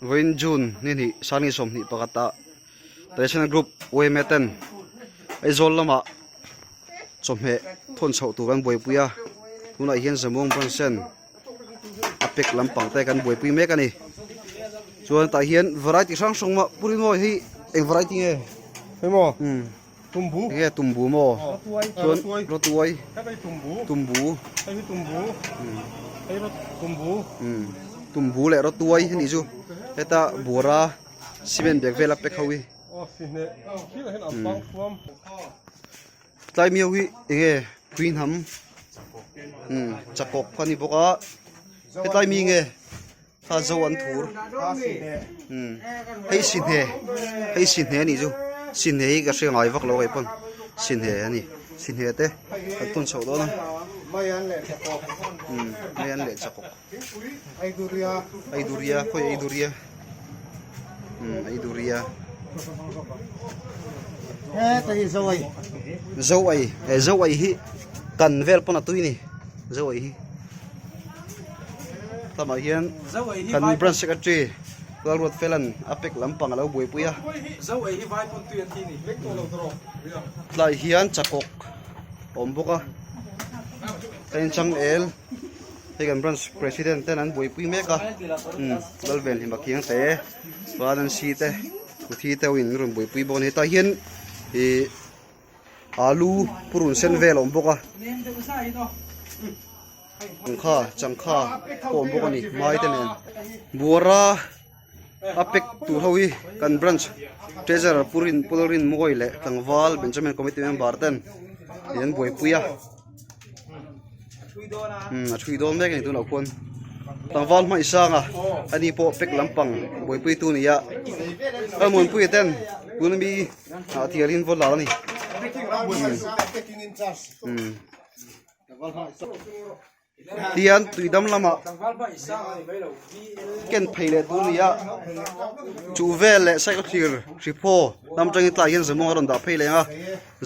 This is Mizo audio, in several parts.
Vawiin June ni hnih Sangi 21 ah Traditional Group yma ten Aizawl lamah chawhmeh thawn chhoh tur an buaipui a tunah hian Zamuang branch hian a pack lampang te kan buaipui mek a ni chuan tah hian variety hrang hrang mah Pu Rinawia hi eng variety nge? Hei maw? Tumbu. Enge tumbu maw? Chuan rawtuai. Hei tumbu. Tumbu. Hei tumbu. Hei tumbu. Tumbu leh rawtuai a nih chu. Heta buara cement bag vel a pack ho hi. Aw si hne. Thil ah hian an pang thuam. Tlai miau hi enge pui hnam chakawk a ni bawk a. Hetlai mi nge? Kha zo an thur hei si hne hei si hne a nih chu si hne hi ka hre ngai vak lo kei pawn si hne a ni si hne te kan tawn chhoh dawn a mai an leh chakawk eiduria khawi eiduria eiduria zo ei zo ei hi kan vel pawn a tui a ni zo ei hi. Lamah hian kan branch secretary Lalruatfela'n a pack lampang a lo buaipui a. Tlai hian chakawk a awm bawk a. Ka inchang el hei kan branch president ten an buaipui mek a. Umm Lalvenhima Khiang te Vanansi te Kuthi te ho in rawn buaipui bawk a ni. Hetah hian ih Alu purun sen vel a awm bawk a changkha changkha pawh a awm bawk a ni mai te nen buara a pack tur ho hi kan branch treasurer purin pulrin mawi leh tlangval benjamin committee member ten an buaipui a umm a thui dawn mek a ni tunah khuan tlangval hmai sanga ani pawh pack lampang buaipui tu a ni a Lalmuanpuia ten tuna mi. Ah thialin vaw lar a ni. Tihian tuidam lamah ken phei leh tur a ni a chu vel leh cycle thlir hriphaw lam atangin tlaiah hian zamuang a rawn dah phei leh ang a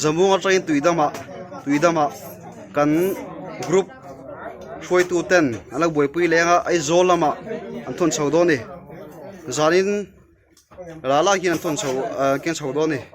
zamuang atangin tuidamah tuidamah kan group hruaitu ten an lo buaipui leh ang a Aizawl lamah an thawn chho dawn a ni zanin. Rala hian an thawn chho ah ken chho dawn a ni.